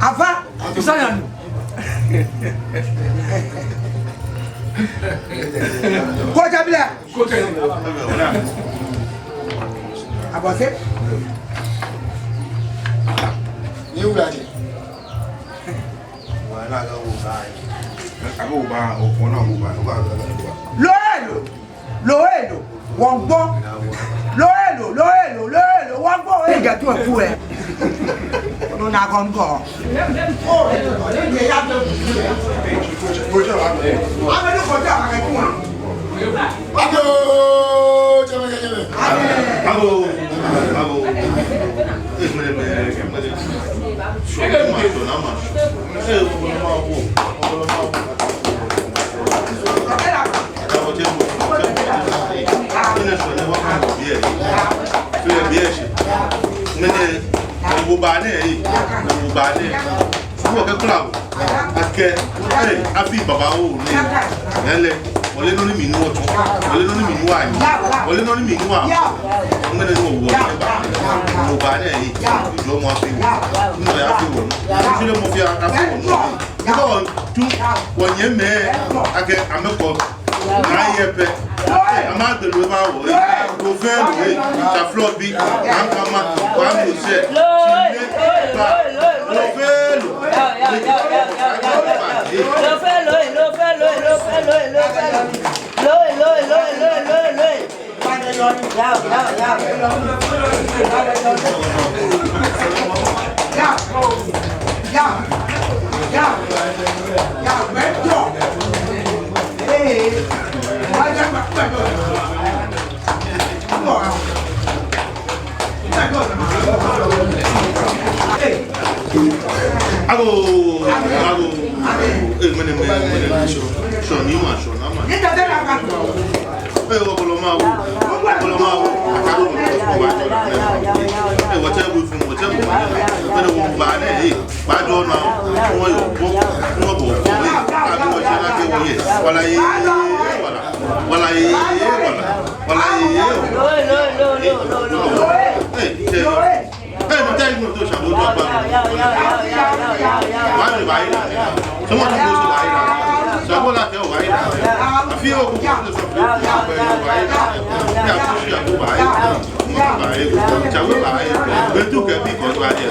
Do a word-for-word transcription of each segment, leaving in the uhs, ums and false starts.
Afa, Isaya nu. Kɔjabilɛ. Abɔse. Ni wula di. Loo elo, loo elo, wɔŋgbɔ. Loo elo, loo elo, loo elo, loo elo, wɔŋgbɔ. Eega tu eku ɛ. Nɔ ni agɔŋ gɔ. Agoo, tsɛmɛi kɛ nyɛmɛi. Agoo, agoo. Ŋmɛnɛ, ŋmɛnɛ, ŋmɛnɛ, ŋmɛnɛ, akɛ, ee, afi babaoo nɛ. Lɛɛlɛŋ, wɔle nɔ ni mli ni wɔtsɔ, wɔle nɔ ni mli ni wɔnyiɛ, wɔle nɔ ni mli ni wɔ. Ŋmɛnɛ ni wɔwo wɔba, wɔba nɛɛ, ejɔɔmɔ afi wɔ, nɔ ya afi wɔ, nɔ ya afi wɔ. Because tsu, wɔnyɛmimɛi, akɛ amɛkɔ. Naa yɛ pɛ. Ee, amɛgbele loo eba wɔ. Ee, loo fɛɛ loo, ee, tsa flɔ bi, aŋkama, wa mi sɛ. Loo fɛɛ loo. Loo fɛɛ loo, loo fɛɛ loo, loo fɛɛ loo, loo fɛɛ loo. Loo, loo, loo, loo, loo, loo. Yao, yao, yao. Agoo, agoo. Ee, ŋmɛnɛ, ŋmɛnɛ, ŋmɛnɛ, shɔ, shɔ ni ma, shɔ ni ma. Ee, wɔbɔlɔ ma wo. Wɔbɔlɔ ma wo. Akaro, wɔbɔlɔ ma wo. Ee, wɔtsɛ bu fun, wɔtsɛ bu ma. Ŋmɛnɛ wɔba nɛɛ, ee, ba jɔ na. Wɔyɔɔ, wɔ, wɔbɔ, ee, abi wɔtsɛ na kɛ wɔye. Wala ye, wala. Wala ye, wala. Wala ye, wala. Ee, tsɛ. Ee, no tɛ yi no to shago to akpa. Wa ni ba yi. Sɔmɔ to ko so ba yi. Shago la kɛ wa yi. Afi o ko ko so ba yi. Ya ko shi ago ba yi. Ba yi. Shago ba yi. Be tu kɛ bi ko ba yi.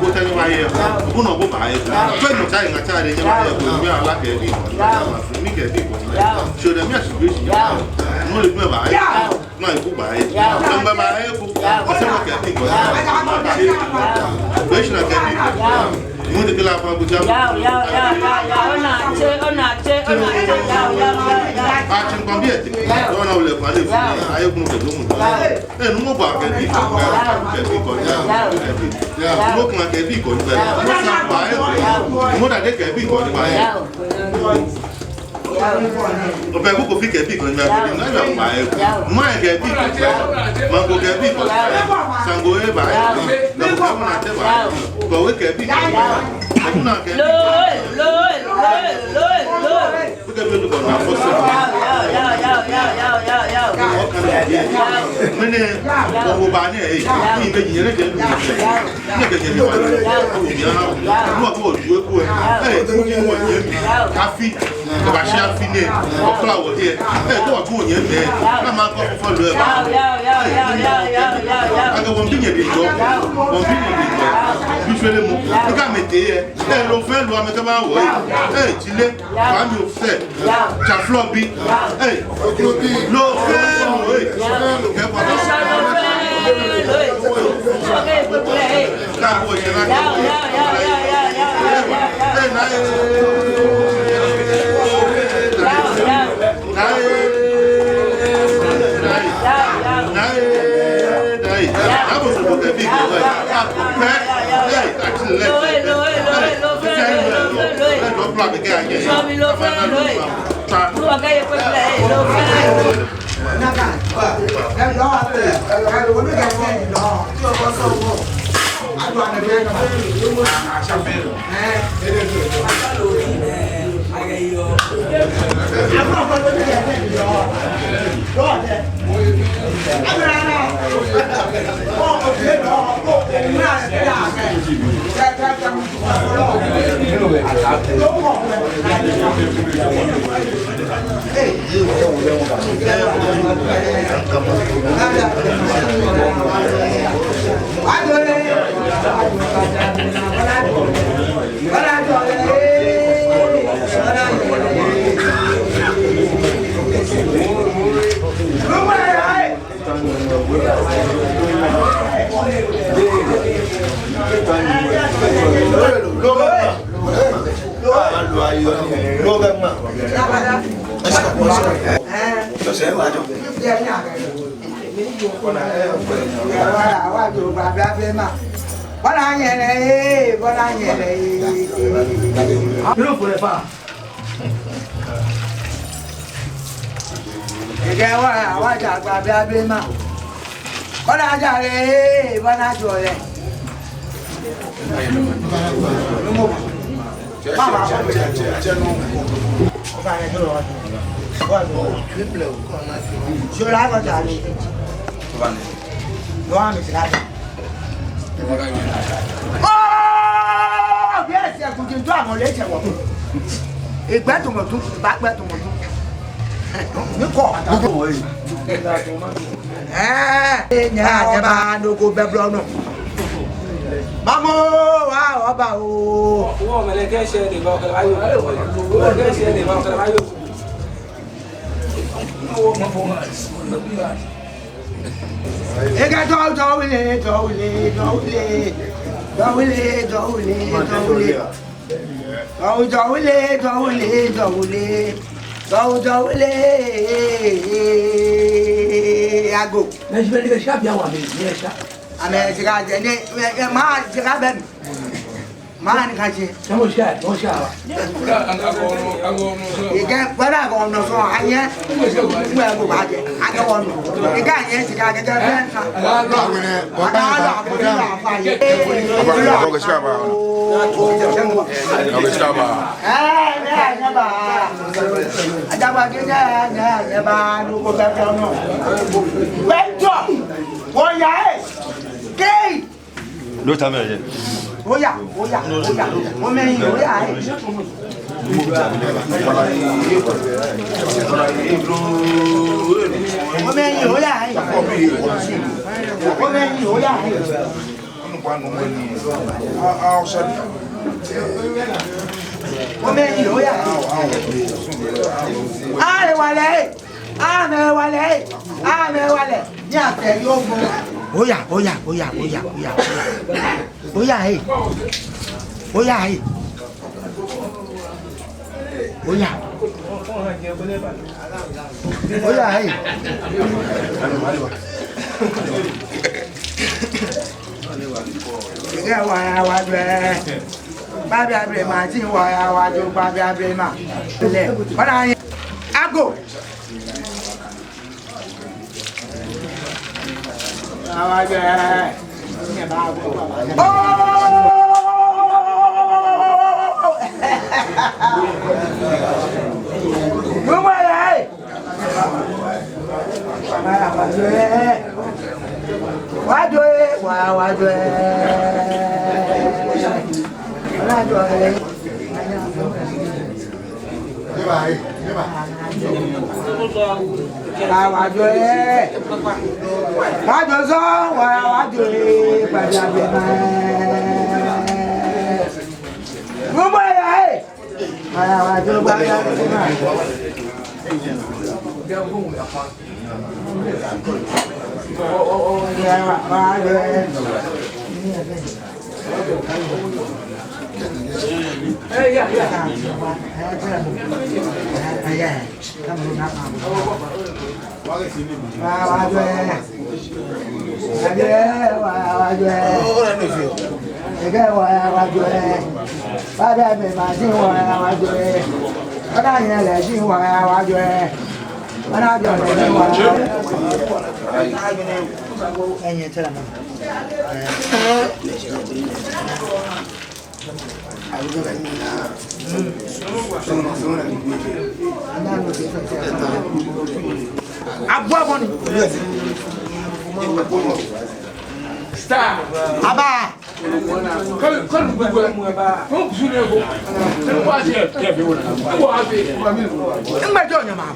Ko tɛ ni ba yi. Ko no ko ba yi. Ko no tsa yi ŋa tsa de ni ba yi. Ko mi ala kɛ bi. Mi kɛ bi ko. So de mi a shi bi. No le ba yi. Ŋa eku ba ye. Yao. Ŋa ba ye eku. Ɔsɛ wɔ kɛ bi ko. Bɛ shi na kɛ bi ko. Mu de kila fa bu ja. Yao, yao, yao, yao, yao. Ona che, ona che, ona che, yao, yao, yao, yao. A chin kɔn bi ete. Yao. Ona ole fa le fu. Yao. Aye kunu kɛ domu. Yao. Ee, numo ba kɛ bi ko. Yao. Kɛ bi ko. Yao. Yao. Kɛ bi. Yao. Numo kuma kɛ bi ko. Yao. Numo sa ba ye. Yao. Numo da de kɛ bi ko ba ye. Yao. Ɔpɛ ko Kofi kɛ bi ko ni ma ko ni na ya ba ye. Ma kɛ bi ko. Mango kɛ bi ko. Sango ye ba ye. Na ko na te ba ye. Ko we kɛ bi ko. Ko na kɛ bi ko. Loo, loo, loo, loo, loo. Mɛni, wɔwo ba nɛɛ, eh, ni bɛ nyɛ lɛ kɛ, ni kɛ nyɛ ni ba lɛ, ni wɔkɛ wɔjue ko, eh, ni wɔnyɛ mi, afi, kɛbashi afi nɛɛ, wɔkpla wɔhiɛ, eh, ni wɔkɛ wɔnyɛ mɛi, ni makɔ fɔlɔ lɛ ba. Akɛ wɔmiibi nyɛ diɛŋtsɛ, wɔmiibi nyɛ diɛŋtsɛ, bi fɛɛ lɛ mɔ, ni kɛ amɛtee yɛ, eh, loo fɛɛ loo amɛkɛba wɔ, eh, eh, tsi lɛ. Kwami Osei. Tsa Flɔ bi. Ei. Loo fɛɛ loo, ei. Kɛ bɔ. Naa ko jɛ naa. Ei, naa, ei. Naa, ei. Naa, ei. Naa, ei. Naa, bo so ko kɛ bi ko, ei. Pɛ. Ei. Ekɛɛ wa, wa ja gba bia be ma. Bɔna ja lɛ, ee, bɔna jɔ lɛ. Mama. Jɔ la ko ja lɛ. Lɔ ami sira. Oh, yes, yes, kuji ntu amɔ lɛ jɛ wɔ. Egbɛ tumɔ tu, ba gbɛ tumɔ tu. Ni kɔ. Ɛɛ, nyɛ ɔba nɔ ko bɛ blɔ nɔ. Mamo, wa ɔba o. Wɔ mɛlɛ kɛ sɛ de ba kɛ ba yo. Wɔ kɛ sɛ de ba kɛ ba yo. Ekɛɛ Dɔwule, Dɔwule, Dɔwule, Dɔwule, Dɔwule, Dɔwule, Dɔwule. Dɔwule, Dɔwule, Dɔwule, Dɔwule, Dɔwule, Ago. Mɛ si bɛ ni kɛ sha bia wa mi, ni sha. Amɛ sika jɛ ni, mɛ, mɛ, ma sika bɛ mi. Maa ni ka je. Tamo sha, tamo sha wa. Ike, wala ko no so, anye. Mwe ko ba je. Ake wo no. Ike anye ti ka ke je. Aba, aba, aba, aba. Eh, ne, ne ba. Aja ba ke ne, ne, ne ba, no ko ba no. Wento. Wo ya, eh. Kei. Lota mɛ yɛ. Oya, oya, oya. Omɛi, oya, eh. Omɛi, oya, eh. Omɛi, oya, eh. Omɛi, oya, eh. Ayi, wale. Amɛwale, amɛwale. Ni afee yoo mɔ. Oya, oya, oya, oya, oya, oya. Oya, eh. Oya, eh. Oya. Oya, eh. Ike wa ya wa jɛ. Babi abre ma ti wa ya wa jo babi abre ma. Le. Bana ye. Ago. Awa jɛ. Oh! Wajɔɔ ee, wa, wajɔɔ ee. Wajɔɔ ee. Wa, wajɔɔ ee. Wajɔɔ sɔŋŋ, wa, wajɔɔ ee. Gbajabi ma ee. Mumɔ ya ee. Agbo abɔ ni. Star. Aba. Kɔlu, kɔlu, kɔlu. Kɔlu kusuru ko. Kɔlu wa se. Kɔlu wa se. Ŋmɛ jɔ nyama.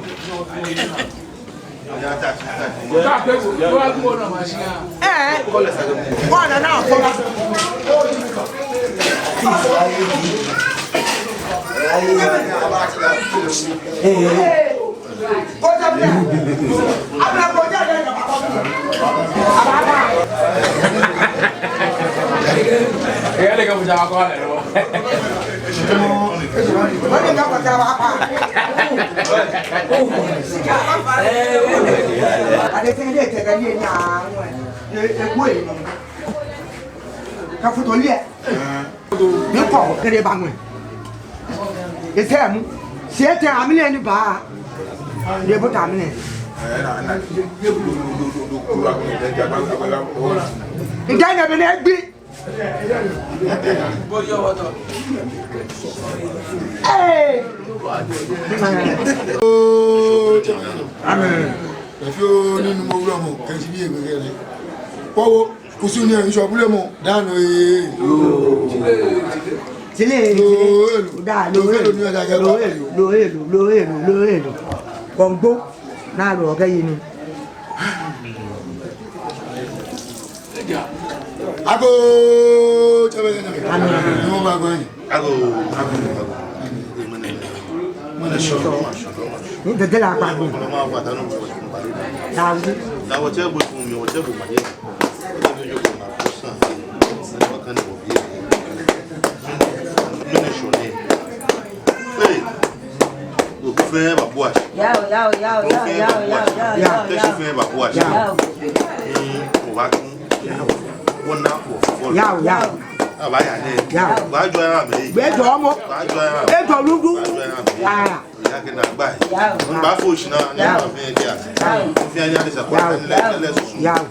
Ɛɛ, wɔna na fɔ. Kafuto liɛ. Ni kɔ kɛlɛ ba ŋwɛi. Esɛɛ mu. Sietɛ amrɔ ni ba. Ni ebote amrɔ. Ŋkɛɛ nyɛbi ni egbi. Ee. Amen. Efio ni numo wulɔmɔ kɛji bi ebe kɛlɛ. Kɔwo. Kusum ni ŋshɔ bule mɔ, daa nɔ ee. Tile, tile. Lo elo. Da, lo elo. Lo elo, lo elo, lo elo, lo elo. Kɔŋgbo, naa lɔ kɛ yi ni. Agoo, tsɛ bɛ nyɛ. Amen. Ni mɔ ba gbɛ. Agoo, agoo, agoo. Ni tete la kpa gbɛ. Dawu. Na wɔtsɛ bo tun mi, wɔtsɛ bo ma yɛ. Wɔtsɛ bo ma ko san. Ni ma kan wɔ bi. Mɛni shɔ ni. Hey. Oku fɛɛ ba bua. Yao, yao, yao, yao, yao, yao, yao, yao. Teshie fɛɛ ba bua. Yao. Mm, o ba tun. Wɔna wɔ fɔ. Yao, yao. Aba ya nɛ. Yao. Ba jɔ ya mɛ. Bɛ jɔ mɔ. Ba jɔ ya mɛ. E jɔ ludu. Ba jɔ ya mɛ. Aya. Ya kɛ na gba. Yao. N ba fo shi na, ni ba fɛɛ kɛ a. Yao. Fɛɛ ni a ni sa kwa ni lɛ, lɛ susu. Yao.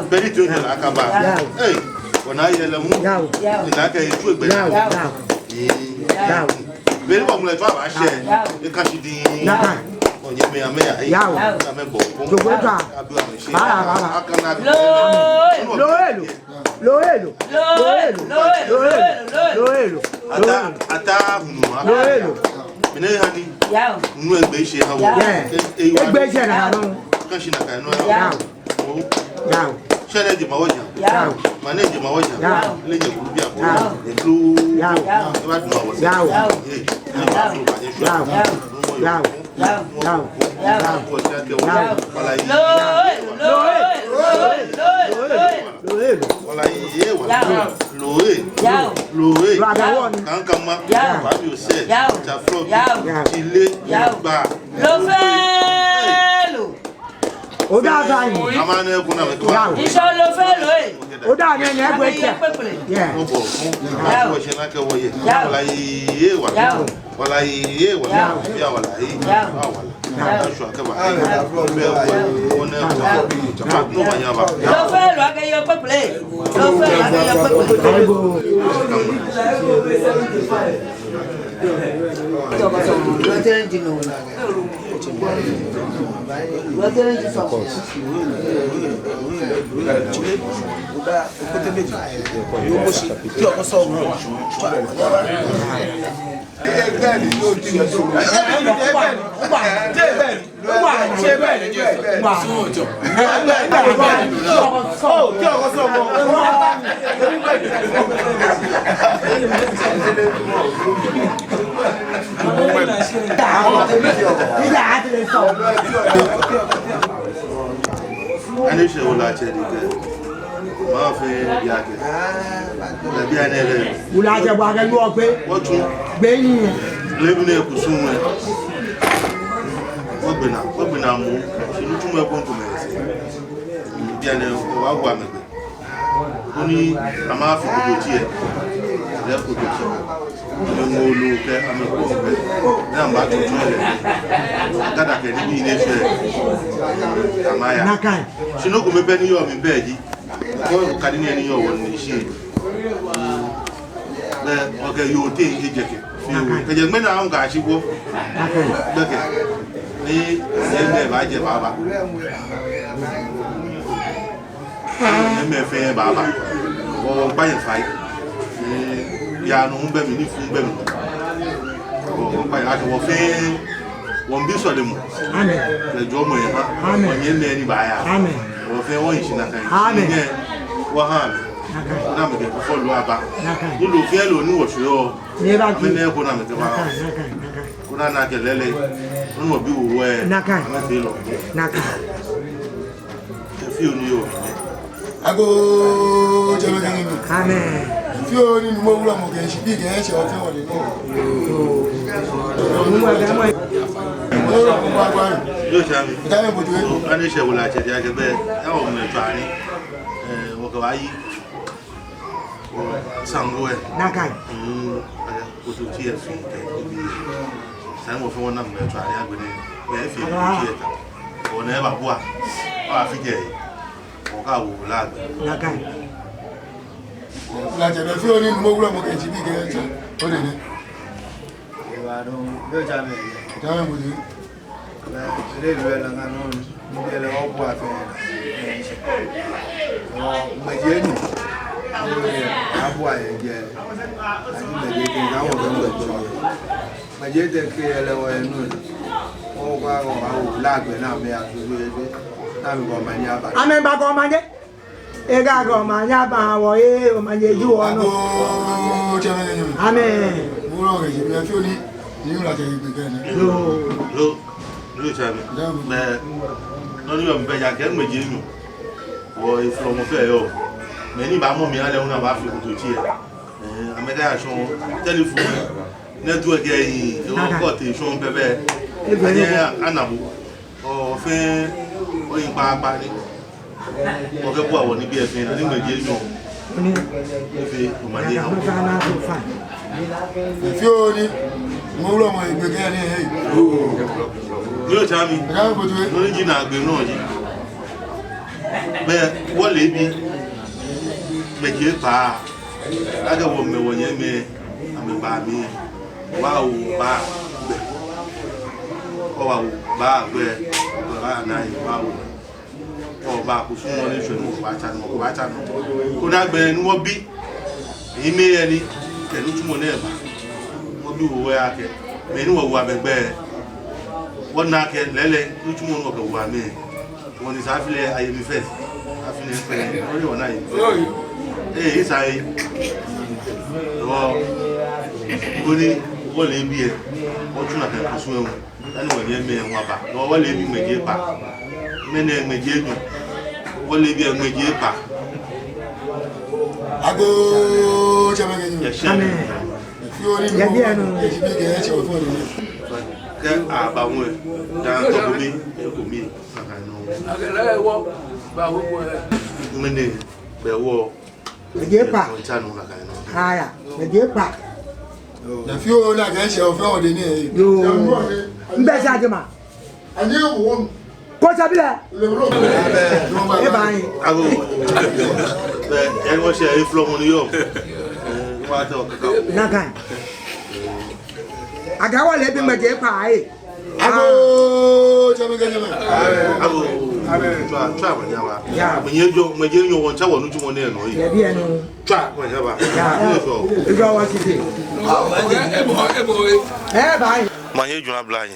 Bɛ ni to ni la ka ba. Yao. Hey, wɔna yɛlɛ mu. Yao. Ni na kɛ yi tu egbe. Yao. Yao. Ee. Yao. Bɛ ni wa mu lɛ to a ba shɛ. Yao. E ka shi di. Yao. O nyɛ mɛ ya mɛ ya. Yao. Ya mɛ bɔ. Jogo ta. Abi wa mɛ shi. Ba, ba, ba. A ka na. Lo. Lo, lo. Lo elo. Lo elo. Lo elo. Lo elo. Ata, ata hunu ma. Lo elo. Mɛni hani. Yao. Nu egbe shi ha wɔ. Yao. Egbe shi na ha nɔ. Ka shi na ka nɔ. Yao. Yao. Shɛ lɛ jɛ ma wɔ nya. Yao. Ma nɛ jɛ ma wɔ nya. Yao. Lɛ jɛ kulu bi a bɔ. Yao. Ekulu. Yao. Eba duma wɔ. Yao. Ee. Eba kulu ba jɛ shu. Yao. Yao. Yao. Yao. Yao. Yao. Lo, lo, lo, lo, lo. Lo elo. Wala ye wala. Yao. Lo e. Yao. Lo e. Lo aga wɔ ni. Kankama. Yao. Babi ose. Yao. Taflo. Yao. Tile. Yao. Ba. Lo fɛɛ lo. O da ta yi. Ama ne kuna me. Yao. Ŋshɔ lo fɛɛ lo e. O da ne ne egbe kɛ. Yeah. Obo. Yao. Ko se na kɛ wɔ ye. Yao. Wala ye wala. Yao. Wala ye wala. Yao. Ya wala ye. Yao. Wala. Yao. Yao. Yao. Lo fɛɛ lo akɛ yɔɔ kpekple. Lo fɛɛ lo akɛ yɔɔ kpekple. Lo fɛɛ lo akɛ yɔɔ kpekple. Ani shɛ wulɔtsɛ ni kɛ. Mafee bianɛ. Lɛ bianɛ lɛ. Wulɔtsɛ bua kɛ lɔ gbɛ. Wɔtsu. Gbɛ ni. Leebi nɛɛ kusum lɛ. Wɔgbɛnaa, wɔgbɛnaa mɔ. Shi nitsumɔ ekoŋŋ kome yɛ sɛɛ. Bianɛ wɔbaabu amɛ gbɛ. Koni amɛfi kototsiɛ. Lɛ kototsiɛ. Amɛŋɔɔ loo kɛ amɛkɔɔ gbɛ. Ni amɛbatsɔtsɔ lɛ. Gada kɛ nibii ni eshwɛ. Amɛya. Nakai. Shi nɔ kome pɛ ni yɔɔ mli pɛ ji. Koni okadi nii ni yɔɔ wɔnine shishi. Bɛ okɛ yoo tee ejɛkɛ. Nakai. Kɛjɛ ŋmɛnɛ aahu kɛyashi bo. Nakai. Gbɛkɛ. Ni, ni, ni baajɛ baba. Ni mɛi fɛɛ baba. Wɔkpa nyɛ fai. Ni yaa nɔ hu bɛ mli, nifuu hu bɛ mli. Wɔkpa nyɛ akɛ wɔ fɛɛ, wɔmiibi sɔlemɔ. Amen. Kɛ jɔɔmɔ yɛ ha. Amen. Wɔnyɛ nɛɛ ni baaya. Amen. Wɔ fɛɛ wɔhi shi nakai. Amen. Nyɛ, wɔha amɛ. Nakai. Ni amɛkɛ fufɔ loo aba. Nakai. Ni loo fɛɛ loo ni wɔshweɔ. Ni eba ji. Amɛnɛ ko ni amɛkɛba. Nakai, nakai, nakai. Koni ana akɛ lɛɛlɛŋ. Ni wɔbi wɔ wɛ. Nakai. Amɛfee lɔ. Nakai. Fioo ni yɔɔ. Agoo, jɛmɛ kɛ nyɛmi. Amen. Fioo ni Nuumo Wulɔmɔ kɛ eshiabii kɛ etsɛ ofee wɔnine. Yoo, tsɛmɛi. Tsɛmɛi, bo tue. Ani shɛ wulɔtsɛ ni kɛ bɛ. Yaa wɔmɛ tswa ni. Ɛɛ, wɔkɛ wɔyi. Sango ɛ. Nakai. Mm, aya, kototsiɛ fɛɛ kɛ, ebi. Sango fɛɛ wɔna mɛi tswa ni agbɛnɛ. Mɛi fɛɛ kototsiɛ ta. Ona ebabua. Wɔfite. Wɔka wɔ lɛ gbɛ. Nakai. Wulɔtsɛ, bɛ fioo ni Nuumo Wulɔmɔ kɛ eshiabii kɛ etsɛ. Onine. Ewa dɔŋŋ, yoo tsɛmɛi. Tsɛmɛi, bo tue. Bɛ, ele lu ela ŋa nɔ, ni ele obua fɛɛ. Ɔ, ŋmɛji enyɔ. Ee, abua yɛ jɛ. Ani ŋmɛji etɛ, ŋa wɔ bɛ ŋmɛji. Ŋmɛji etɛ kɛ ele wɔ yɛ nɔ. Ɔ, wa, wa, wa, wɔ lɛ gbɛ ni amɛya tu yɛ jɛ. Ni amɛba omanye aba. Amɛba omanye. Ega gɔ omanye aba wɔ, ee, omanye ji wɔ nɔ. Agoo, tsɛmɛi kɛ nyɛmɛi. Amen. Wulɔmɔ kɛ eshiabii, fioo ni, ni wulɔtsɛ yi gbɛ kɛ nɛ. Yoo. Yoo, yoo tsɛmɛi. Mɛi, nɔ ni yɔɔ mli pɛ ji akɛ ŋmɛji enyɔ. Wɔ eflɔmɔ fɛɛ yɔɔ. Mɛi ni baamɔ mli alɛ hu ni abaafee kototsiɛ. Ɛɛ, amɛkaya shɔŋ telephone. Network yɛ yi, ewɔ kɔti shɔŋ pɛpɛ. Anyɛ ana bo. Ɔ, fɛɛ, oyi kpakpa ni. Okɛbua wɔnibii fɛɛ naa, ni ŋmɛji enyɔ. Efee, omanye ha. Fioo ni, Nuumo Wulɔmɔ yi gbɛ kɛ ni, ee. Yoo tsɛmɛi. Ega bo tue. Nɔ ni ji naagbee nɔ ji. Bɛ, wɔleebi, ŋmɛji ekpaa. Akɛ wɔmɛ wɔnyɛmɛi, amɛba mli. Wɔwo baa gbɛ. Wɔwo baa gbɛ. Wɔwo baa gbɛ. Wɔwo baa kusum nɔ ni eshwɛ ni wɔbaatsa nɔ, wɔbaatsa nɔ. Koni agbɛnɛ ni wɔbi. Eyi mɛi yɛ ni, kɛ nitsumɔ nɛɛ ba. Wɔbi wɔ wɛ akɛ. Mɛi ni wɔwo amɛ gbɛ. Wɔna akɛ lɛɛlɛŋ nitsumɔ ni wɔkɛwo amɛ. Wɔnine sa afi lɛ aye mi fɛɛ. Afi lɛ fɛɛ. Wɔle wɔna aye mi fɛɛ. Ee, esa aye. Wɔ, koni, wɔleebi ɛ. Wɔtsu nakai kusum ɛ. Ani wɔnyɛmɛi hu aba. Wɔ, wɔleebi ŋmɛji ekpaa. Mɛni ŋmɛji enyɔ. Wɔleebi ɛ ŋmɛji ekpaa. Agoo, tsɛmɛi kɛ nyɛmɛi. Yɛ shi. Amen. Fioo ni. Yɛ biɛ nɔ. Eshiabii kɛ etsɛ ofee wɔnine. Kɛ aba ŋwɛ. Daa tɔ ko mi. Eko mi. Akɛ nɔ. Akɛ lɛ wɔ, ba wɔ wɔ. Ŋmɛnɛ, bɛ wɔ. Ŋmɛji ekpaa. Aya, ŋmɛji ekpaa. Yɛ fioo ni akɛ etsɛ ofee wɔnine. Yoo. Mbɛ sa jema. Ko sabi lɛ. Eba yi. Agoo. Bɛ, ɛni wɔshɛ eflɔmɔ ni yɔɔ. Ee, wɔtɔ kaka. Nakai. Akɛ wɔleebi ŋmɛji ekpaa, ee. Agoo, tsɛmɛi kɛ nyɛmɛi. Agoo. Tswa, tswa omanye aba. Mɛi ni jɔɔ, mɛi ni jɔɔ wɔŋtsa wɔnitsumɔ nɛɛ nɔ yi. Tswa omanye aba. Omanye aba.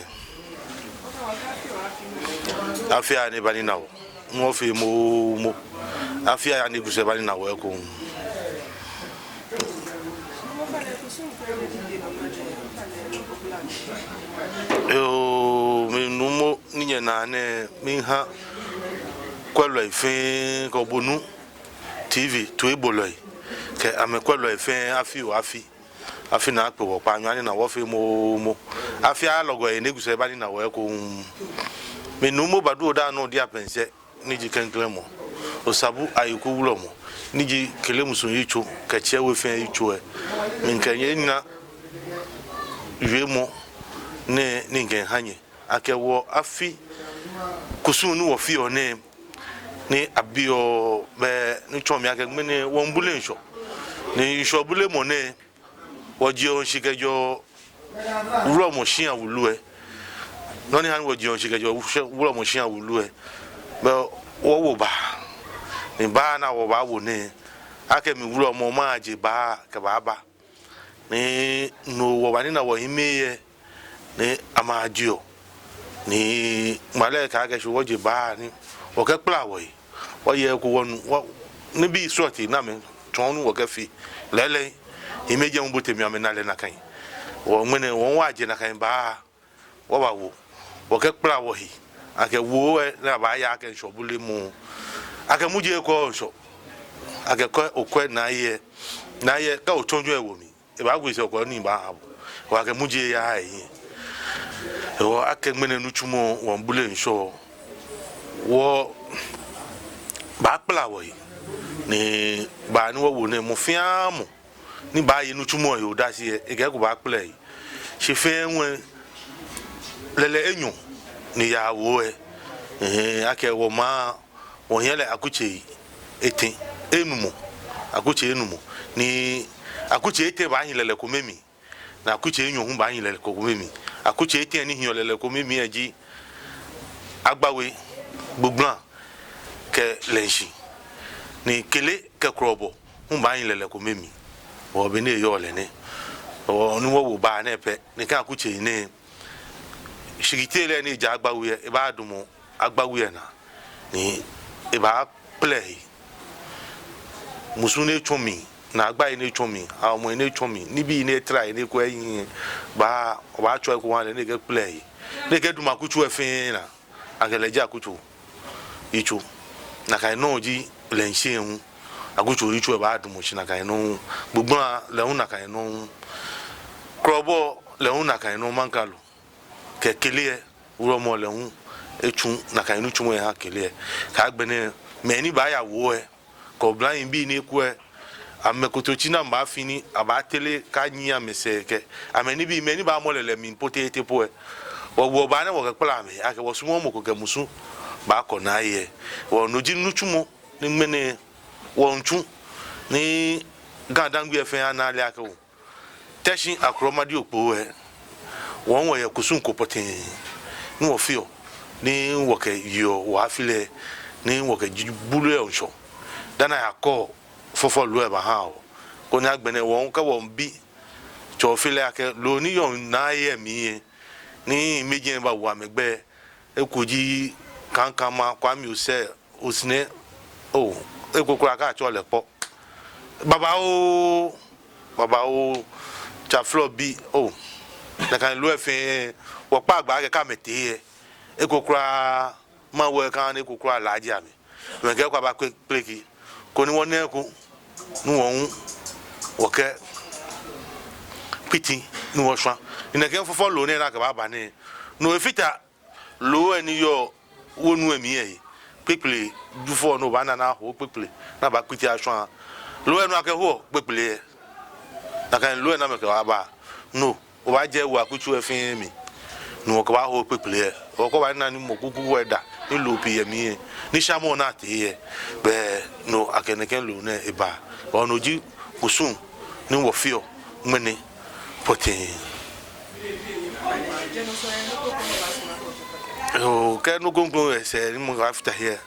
Afi aya ni eba nina wɔ. Ni wɔfee moomo. Afi aya ni kusum aba nina wɔ ekoŋŋ. Yoo, mi nuumo ni nyɛnaa nɛɛ, miiha kwɛlɔi fɛɛ kɛ obonu T V toibolɔi kɛ amɛkwɛlɔi fɛɛ afi oo afi. Afi nɛɛ akpe wɔ kpaanyɔ anina wɔ fɛɛ moomo. Afi aya lɔgɔɔ ni kusum aba nina wɔ ekoŋŋ. Mi nuumo Badu Odaanɔ Diapɛnsɛ ni ji klɛŋklɛŋ mɔ, Osabu Ayiku Wulɔmɔ ni ji Kele musuŋ yitso kɛ Tsɛ We fɛɛ yitso lɛ, mikɛ nyɛ nina wiemɔ nɛɛ ni mikɛha nyɛ akɛ wɔ afi kusum ni wɔfeɔ nɛɛ, ni abiɔ bɛ ni tsɔɔ mi akɛ ŋmɛnɛ wɔmiibule ŋshɔ. Ni ŋshɔbulemɔ nɛɛ, wɔjeɔ shishi kɛjɛɔ wulɔmɔ shia wulu lɛ. Nɔ ni ha ni wɔjeɔ shishi kɛjɛɔ wulɔmɔ shia wulu lɛ, bɛ wɔwo baa. Ni baa ni wɔbaawo nɛɛ, akɛ mi wulɔmɔ maje baa kɛbaaba. Ni no wɔbanina wɔhiɛmɛi lɛ, ni amɛjeɔ. Ni ŋmalɛ kɛɛ akɛ shi wɔje baa ni wɔkɛkpala wɔyi. Wɔyɛ eko wɔnu, wɔ, nibii srɔtoi ni amɛtsɔɔ ni wɔkɛfee. Lɛɛlɛŋ, hiɛmɛijee hu bote mli amɛna lɛ nakai. Wɔ ŋmɛnɛ wɔŋwa je nakai baa, wɔbawo. Wɔkɛkpala wɔhe. Akɛ woo lɛ ni abaaya akɛ ŋshɔbulemɔ. Akɛ muji ekɔ ŋshɔ. Akɛ kɛ okwɛ naa lɛ. Naa lɛ, kɛ otsɔ jwɛŋmɔ ewo mli. Ebaagu esɛɛ koni ebaaha bo. Wɔ akɛ muji eya eyi. Wɔ akɛ ŋmɛnɛ nitsumɔ wɔmiibule ŋshɔ. Wɔbaakpala wɔyi. Ni baa ni wɔwo nɛɛ mɔ fɛɛ mɔ ni baaye nitsumɔ lɛ he odase lɛ, ekɛ eko baakpala eyi. Shi fɛɛ ŋwɛi lɛlɛ enyɔ ni yaa woo lɛ. Ɛhɛɛ, akɛ wɔmaŋ wɔhiɛ lɛ akutsei etɛ, enumɔ, akutsei enumɔ, ni akutsei etɛ baahi lɛlɛ kome mli, ni akutsei enyɔ hu baahi lɛlɛ kome mli. Akutsei etɛ ni hiɔ lɛlɛ kome mli lɛ ji Agbawe, Gbugbla kɛ Lɛnshi, ni Kele kɛ Krɔbɔ hu baahi lɛlɛ kome mli. Wɔ bɔ ni eyɔɔ lɛ nɛ. Wɔ ni wɔwo baa nɛɛ pɛ, ni kɛ akutsei nɛɛ, shikitele ni ja Agbawe lɛ, ebaadamɔ Agbawe lɛ naa, ni ebaakpala eyi. Musu ni etsɔ mli, naagba ni etsɔ mli, awumɔ ni etsɔ mli, nibii ni etara ni ekwɛ eyi, baa, obaatsɔ eko oha lɛ ni ekɛkpala eyi. Ni ekɛdamɔ akutso lɛ fɛɛ naa, akɛ lɛ ji akutso yitso. Nakai nɔŋŋ ji Lɛnshi hu. Akutso yitso lɛ baadamɔ shi nakai nɔŋŋ. Gbugbla lɛ hu nakai nɔŋŋ. Krɔbɔ lɛ hu nakai nɔŋŋ, Maŋkralo. Kɛ Kele lɛ, wulɔmɔ lɛ hu etsu nakai nitsumɔ lɛ eha Kele lɛ. Kɛ agbɛnɛ, mɛi ni baaya woo lɛ, kɛ oblahii bii ni ekwɛ, amɛkotoku ni amɛbaafi ni abaatere kɛnyiɛ amɛsɛɛ kɛ amɛnibii, mɛi ni baamɔ lɛlɛ mli po tete po lɛ. Wɔ, wɔbaa ni wɔkɛkpala amɛ, akɛ wɔsumɔɔ mɔ ko kɛ musu baakɔ naa lɛ. Wɔ no ji nitsumɔ ni ŋmɛnɛ wɔmiitsu, ni Ga-Dangme fɛɛ ana lɛ akɛ wɔ Teshie Akromadi Okpoo lɛ, wɔ hu wɔyɛ kusum ko pɔtɛɛ ni wɔfeɔ, ni wɔkɛyeɔ wɔ afi lɛ, ni wɔkɛbuleɔ ŋshɔ. Dani ayakɔ fɔfɔ loo lɛ baha wɔ. Koni agbɛnɛ wɔ hu kɛ wɔmiibi Tsɔfilɛ akɛ loo ni yɔɔ naa lɛ mli lɛ, ni mɛi ni bawo amɛgbɛi, eko ji Kankama, Kwami Osei, Osine, oo, eko kwraa kɛ atsɛɔ lɛ Kpɔ. Babaoo, babaoo, Tsaflɔ bi, oo. Nakai loo lɛ fɛɛ, wɔkpaa gbɛ akɛ kɛ amɛtee lɛ, eko kwraa, maŋ wɔ lɛ kã ni eko kwraa laaje amɛ. Amɛkɛ eko aba kpekple, koni wɔna eko, ni wɔ hu wɔkɛkpiti, ni wɔshwa. Ni nɛkɛ fɔfɔ loo nɛɛ ni akɛbaaba nɛɛ, no efata loo lɛ ni yɔɔ wonu lɛ mli lɛ he. Kpekple, Jufɔ nɔ obaana ni aho kpekple, ni abakpiti ashwa. Loo lɛ nɔ akɛhoɔ kpekple lɛ. Nakai loo lɛ ni amɛkɛbaaba. No, obaajɛ wɔ akutso lɛ fɛɛ mli. Ni wɔkɛbaaho kpekple lɛ. Wɔkɛbaana ni mɔ kuku wɔ da, ni loo pii yɛ mli lɛ. Ni shamɔ ni atee lɛ. Bɛ no akɛ nɛkɛ loo nɛɛ eba. Wɔ no ji kusum ni wɔfeɔ ŋmɛnɛ pɔtɛɛ. Oo, kɛ nɔ kroko yɛ sɛɛ ni mɔ ko baafata he.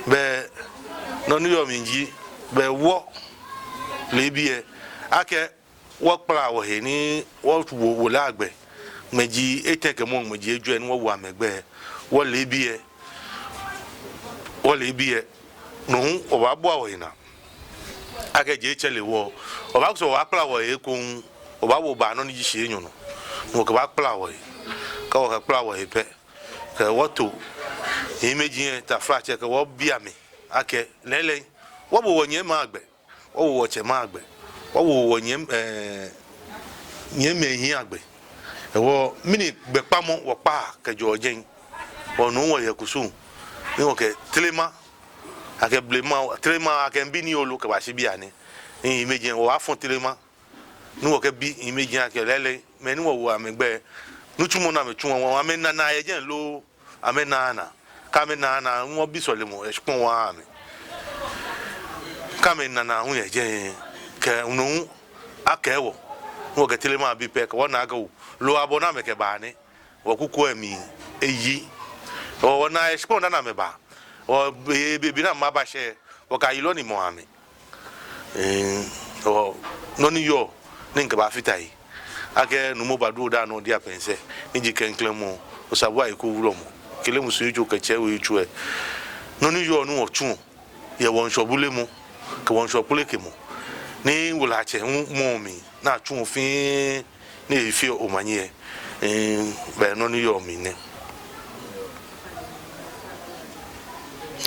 Bɛ nɔ ni yɔɔ mli ji, bɛ wɔ leebi lɛ, akɛ wɔkpala wɔhe ni wɔwo, wɔle agbɛ. Ŋmɛji etɛ kɛ mɔ, ŋmɛji ejwɛ ni wɔwo amɛgbɛ. Wɔ leebi lɛ, wɔ leebi lɛ, no hu wɔbaabua wɔhe naa. Akɛ je etsɛre wɔ, wɔbaakusum wɔbaakpala wɔhe ekoŋŋ, wɔbaawo baa nɔ ni ji shii enyɔ nɔ. Ni wɔkɛbaakpala wɔhe. Kɛ wɔkɛkpala wɔhe pɛ, kɛ wɔto hiimeji lɛ, taflatsɛ, kɛ wɔbi amɛ akɛ, lɛɛlɛŋ, wɔbo wɔnyɛmimɛi agbɛ, wɔwo wɔtsɛmɛi agbɛ, wɔwo wɔnyɛmi, ɛɛ, nyɛmimɛi hii agbɛ. Hewɔ mɛni gbɛkpamɔ wɔkpaa kɛjɛɔ jɛi? Wɔnu wɔyɛ kusum ni wɔkɛ telema, akɛ blema, telema akɛ mibi nii lolo kɛbashi bianɛ. Ni hiimeji lɛ wɔbaafɔ telema. Ni wɔkɛbi hiimeji lɛ akɛ lɛɛlɛŋ, mɛi ni wɔwo amɛgbɛ, nitsumɔ ni amɛtsuɔ, amɛnaa naa yɛ jɛi lo, amɛnaaa naa? Kɛ amɛnaaa naa, ni wɔbi sɔlemɔ yɛ shikpɔŋ wɔha amɛ. Kɛ amɛna naa hu yɛ jɛi, kɛ no hu akɛɛ wɔ. Ni wɔkɛ telema bi pɛ, kɛ wɔna akɛ oo, loo abɔ ni amɛkɛba nɛ. Wɔkuku lɛ mli eyi. Wɔ, wɔnaa yɛ shikpɔŋ dani amɛba. Wɔ, be, be, be ni amɛbashɛ, wɔkayilɔ ni mɔ amɛ. Ɛɛ, wɔ, nɔ ni yɔɔ ni mikɛbaafata he, akɛ Nuumo Badu Odaanɔ Odia Pɛnsɛ, ni ji klɛŋklɛŋ mɔ, Osabu Ayi Ko wulɔmɔ, kɛ lɛ musu yitso kɛtsɛ wɔ yitso lɛ. Nɔ ni yɔɔ ni wɔtsuɔ yɛ wɔŋshɔ bulemɔ kɛ wɔŋshɔ kpelekemɔ, ni wɔlatsɛ hu mɔ mli, ni atsuɔ fɛɛ, ni efeɔ omanye lɛ. Ɛɛ, bɛ nɔ ni yɔɔ mli nɛ.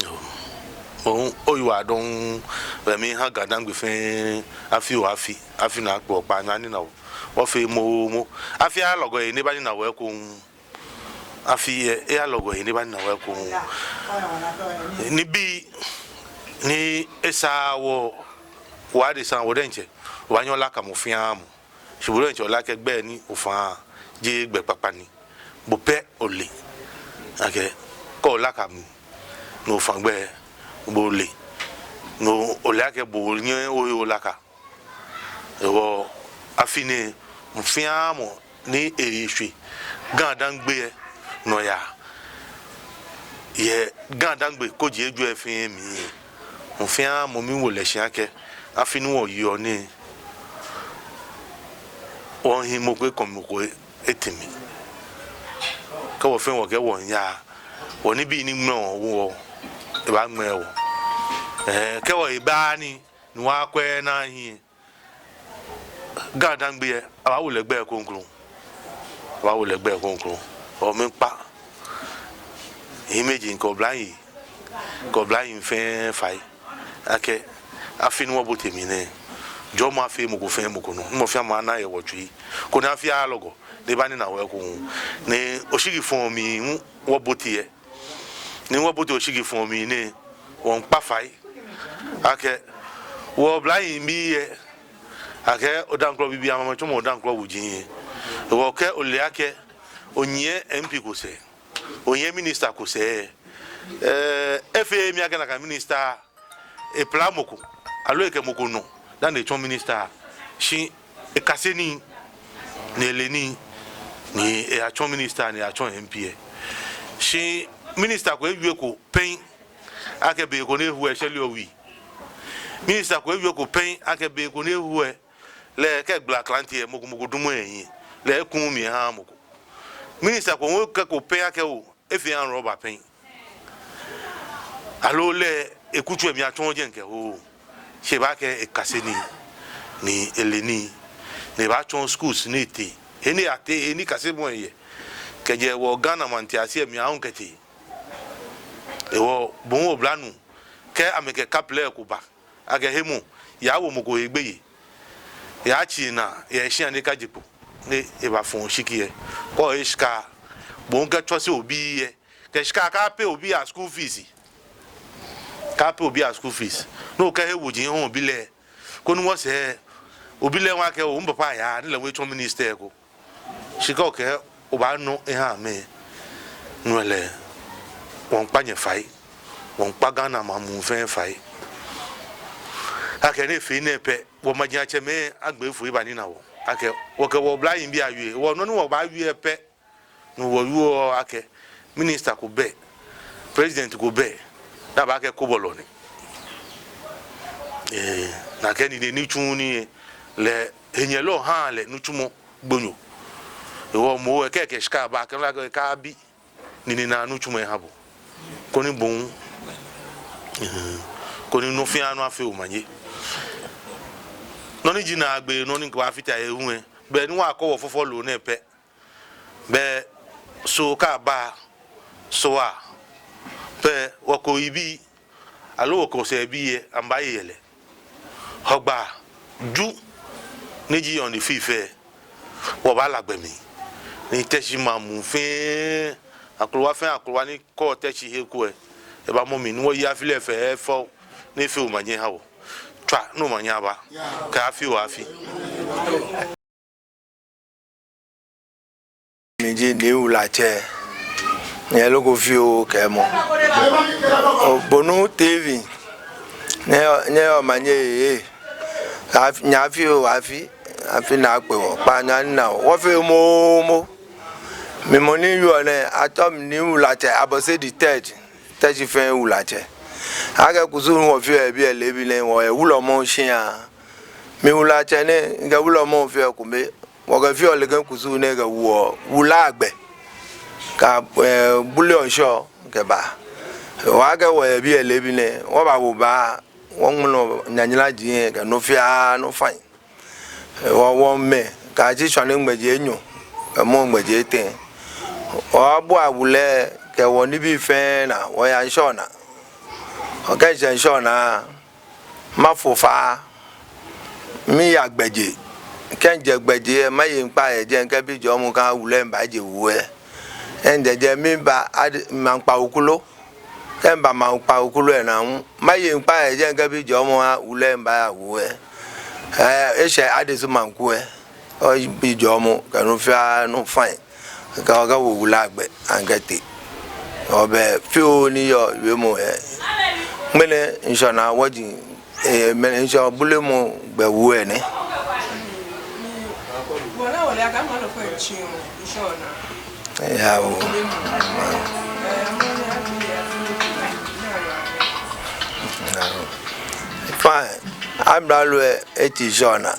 Yoo. Oyiwaladɔŋŋ, bɛ miiha Ga-Dangme fɛɛ, afi oo afi, afi ni akpɔ kpaa nyɛ anina wɔ. Wɔfee moomo. Afi lɛ alɔgɔ he ni ebanina wɔ ekoŋŋ. Afi lɛ, eyalɔgɔ he ni ebanina wɔ ekoŋŋ. Nibii ni esaaa wɔ, wɔ adesa wɔ diɛŋtsɛ, wɔbaanyɛ wɔlaka mɔ fɛɛ mɔ. Shi bo diɛŋtsɛ ole akɛ gbɛi ni ofã lɛ, jeee gbɛ kpakpa ni. Bo pɛ ole akɛ, kɛ olaka mli ni ofã gbɛi, bo ole. Ni ole akɛ bo nyɛɛɛ ohe olaka. Hewɔ afi nɛɛ, mɔ fɛɛ mɔ ni eshwɛ Ga-Dangme lɛ nɔyaa yɛ Ga-Dangme kojii ejwɛ fɛɛ mli lɛ, mɔ fɛɛ mɔ miiwo lɛ shi akɛ afi ni wɔyeɔ nɛɛ, wɔhiɛ mɔ ko ekɔ mɔ ko etee mli. Kɛ wɔ fɛɛ wɔkɛɛ wɔyaa, wɔnibii ni ŋmɛɔ wɔ, ebaaŋmɛɛ wɔ. Ɛɛ, kɛ wɔhe baaa nii ni wɔyakwɛɛɛ ni ahi lɛ, Ga-Dangme lɛ, abaawo lɛ gbɛi kroko. Abaawo lɛ gbɛi kroko. Hewɔ miikpa hiimeji kɛ oblahii, kɛ oblahii fɛɛ fai akɛ afi ni wɔbote mli nɛɛ, jɔɔmɔ afee mɔ ko fɛɛ mɔ ko nɔ. Ni mɔ fɛɛ mɔ ana yɛ wɔtsui, koni afi lɛ alɔgɔ, ni ebanina wɔ ekoŋŋ. Ni oshigifɔɔ mli hu wɔbote lɛ, ni wɔbote oshigifɔɔ mli nɛɛ, wɔmiikpa fai akɛ wɔ oblahii bii lɛ, akɛ Odaŋkwlɔ bibii amɛmiitsɔmɔ Odaŋkwlɔ wuji lɛ. Hewɔ kɛ ole akɛ onyiɛ M P ko sɛɛ, onyiɛ minister ko sɛɛ, ɛɛ, efeee mi akɛ nakai minister epila mɔ ko, aloo ekɛ mɔ ko nɔ dani etsɔ minister. Shi ekase nii, ni ele nii, ni eyatsɔ minister, ni eyatsɔ M P lɛ. Shi minister ko ewieko pɛŋ akɛ be ko ni ehu lɛ eshɛɔ lɛ owui. Minister ko ewieko pɛŋ akɛ be ko ni ehu lɛ, lɛ kɛ egbala klante lɛ, mɔ ko mɔ ko dumɔɔɔ ehiɛ, lɛ ekuuu mli ehaaa mɔ ko. Minister ko hu ewieko pɛŋ akɛ oo, efee armed robber pɛŋ. Aloo lɛ ekutso lɛ mli atsɔɔ jɛi kɛho. Shi eba akɛ ekase nii, ni ele nii, ni ebaatsɔɔ schools ni etee, he ni atee, he ni kasemɔ lɛ yɔɔ, kɛjɛ wɔ Ghana maŋtiase lɛ mli aahu kɛtee. Hewɔ bo hu oblanuu, kɛ amɛkɛ kaplɛ ko ba akɛ hemɔ, yawo mɔ ko he gbeyei, yatsi enaa yɛ eshia ni ekaje kpo, ni ebafɔ oshiki lɛ, kɛ ohe shika, bo hu kɛtsɔse obii lɛ kɛ shika, kɛ a-pay obii a-school fees. Kɛ a-pay obii a-school fees. Ni okɛhe woji ehã obi lɛ, koni wɔsɛɛ obi lɛ hu akɛɛ oo, mipapa yaa, ni lɛ hu etsɔ minister ko. Shi kɛ okɛɛ obaanɔ ehã amɛ, no lɛ, wɔmiikpa nyɛ fai, wɔmiikpa Ghana maŋ muu fɛɛ fai akɛ ni efee enɛ pɛ, wɔmajiatsɛmɛi agbee foi abanina wɔ. Akɛ wɔkɛ wɔ oblahii bii awie, wɔ nɔ ni wɔbaawie pɛ, Ni wɔwieɔ akɛ minister ko bɛ, president ko bɛ, ni abaakɛɛ kobɔlɔ ni. Ee, nakai nine ni tsuɔ nii lɛ, henyɛlɔ haa lɛ nitsumɔ gbonyo. Hewɔ mɔ lɛ kɛkɛ shika ba kɛ la kɛ kaabi nine naa nitsumɔ eha bo. Koni bo hu, ee, koni nɔ fɛɛ nɔ afee omanye. Nɔ ni ji naagbee, nɔ ni wɔbaafite he hu lɛ, be ni wɔkɔ wɔ fɔfɔ loo nɛɛ pɛ, be Soo kɛba Soo pɛ, wɔkɛ oyibii aloo wɔkɛ osɛɛbii lɛ, amɛbaaye yɛlɛ. Hɔgbaa, Ju, ni ji on the fifth lɛ, wɔbaala gbɛ mli. Ni Teshie maŋ muu fɛɛ, akrowa fɛɛ akrowa ni kɔɔ Teshie he ko lɛ, ebaamɔ mli ni wɔye afi lɛ fɛfɛo, ni efee omanye eha wɔ. Tswa ni omanye aba. Kɛ afi oo afi. Mi ji Nii Wulatsɛ, nyɛ loko fioo kɛ mɔ. Obonu T V, nyɛ, nyɛ omanye ee. Af-, nyɛ afi oo afi, afi ni akpe wɔ, kpaanyɔ ni ana wɔ, wɔfee moomo. Mi mɔ ni yɔɔ nɛɛ, atsɛɔ mi Nii Wulatsɛ Abɔse the third, Teshie fɛɛ Wulatsɛ. Akɛ kusum ni wɔfeɔ yɛ biɛ leebi nɛɛ, wɔyɛ wulɔmɔ shia. Mi Wulatsɛ nɛɛ, mikɛ wulɔmɔ fɛɛ kome. Wɔkɛfeɔ nɛkɛ kusum nɛɛ kɛwoɔ wulaa gbɛ. Kɛ, ee, buleɔ ŋshɔ kɛbaa. Wɔkɛ wɔyɛ biɛ leebi nɛɛ, wɔbaawo baa, wɔŋmɛlɛɔ nyanyara ji kɛ nɔ fɛɛ nɔ fine. Wɔ, wɔmɛ, kɛyashi shwane ŋmɛji enyɔ, kɛ mɔɔ ŋmɛji etɛ. Wɔbua wulɛ kɛ wɔnibii fɛɛ naa, wɔya ŋshɔ naa. Wɔkɛ ŋshɛ ŋshɔ naa, mafo faa, miya gbɛje. Kɛ mijɛ gbɛje, maye ŋkpai yɛ jɛi, kɛ bi jɔɔmɔ kɛ wulɛ ni baaje wu lɛ. Kɛ mijɛ jɛi, miba Ade, Maŋkpa Oklo. Kɛ miba Maŋkpa Oklo lɛ naa hu, maye ŋkpai yɛ jɛi, kɛ bi jɔɔmɔ kɛ wulɛ ni baaya wu lɛ. Ee, eshɛ Adesu Maŋku lɛ. Wɔbi jɔɔmɔ, kɛ nɔ fɛɛ nɔ fine. Kɛ wɔkɛwo wulaa gbɛ, akɛtee. Wɔbɛ fioo ni yɔɔ wiemɔ lɛ. Ŋmɛnɛ ŋshɔ naa wɔji, ee, ŋmɛnɛ ŋshɔ bulemɔ gbɛ wu lɛ nɛ. Yaa oo. Fine. Amralo lɛ eti ŋshɔ naa.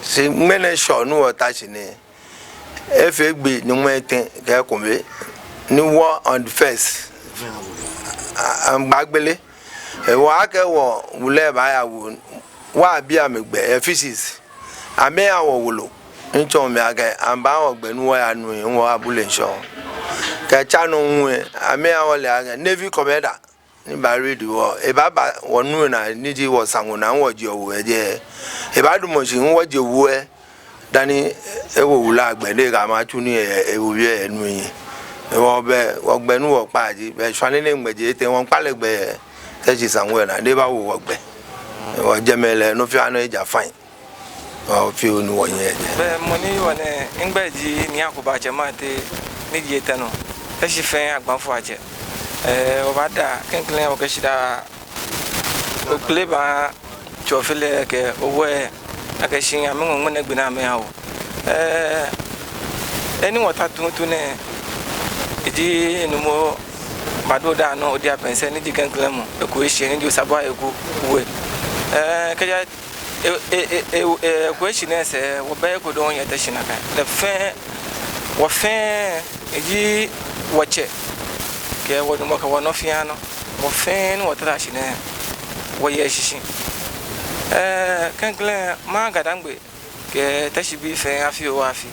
Shi ŋmɛnɛ ŋshɔ ni wɔta shi nɛɛ, efee gbii nyɔŋmai etɛ kɛ ekome, ni wɔ on the first. A, amɛgba gbele. Ee, wɔkɛ wɔwulɛ baaya wu, wɔbi amɛ gbɛ, ee, fishes. Amɛha wɔ wolo. Mitsɔɔ mɛi akɛ, amɛbaha wɔ gbɛ ni wɔya nu, ni wɔbule ŋshɔ. Kɛ tsa nɔ hu lɛ, amɛha wɔle akɛ, Navy commander ni baa-raid wɔ, ebaaba wɔnu naa, ni ji wɔsaŋo naa, ni wɔjeɔ wu yɛ jɛi. Ebaadamɔ shi ni wɔje wu lɛ, dani ewo wulaa gbɛ, ni ekɛ amɛ atsu nii yɛ, yɛ ewu yɛ enu lɛ. Wɔbɛ, wɔgbɛ ni wɔkpaa ji, be shwane ni ŋmɛji etɛ wɔŋkpa lɛ gbɛ yɛ, Teshie saŋo lɛ naa, ni ebaawo wɔgbɛ. Wɔjɛmɛ lɛ, nɔ fɛɛ nɔ eja fine. Wɔfeɔ nɔ ni wɔyɛ jɛi. Be mɔ ni yɔɔ nɛɛ, migbɛi ji Nii Akubatsɛ Mate, ni ji etɛ nɔ, Teshie fɛɛ agbafoiatsɛ. Ee, wɔbaada klɛŋklɛŋ wɔkɛ shidaa, okpele baa Tsɔfilɛ kɛ owɛ, akɛ shi amɛŋɔ ŋmɛnɛ gbi ni amɛha wɔ. Ee, he ni wɔta tuuntu nɛɛ, eji Nuumo Bado Daa nɔ, odi apɛnsɛ ni ji klɛŋklɛŋ mɔ, Eku Eshi ni ji Osabu Ayeku We. Ee, kɛjɛ E, e, e, e, e, Eku Eshi nɛɛ sɛɛ, wɔbɛ eko dɔŋŋ yɛ Teshie nakai. Lɛ fɛɛ, wɔ fɛɛ, eji wɔtsɛ, kɛ wɔnyɔmɔ kɛ wɔnɔ fɛɛ nɔ. Wɔ fɛɛ ni wɔta shi nɛɛ, wɔyɛ shishi. Ee, klɛŋklɛŋ, maha Ga-Dangme kɛ Teshie bii fɛɛ afi oo afi.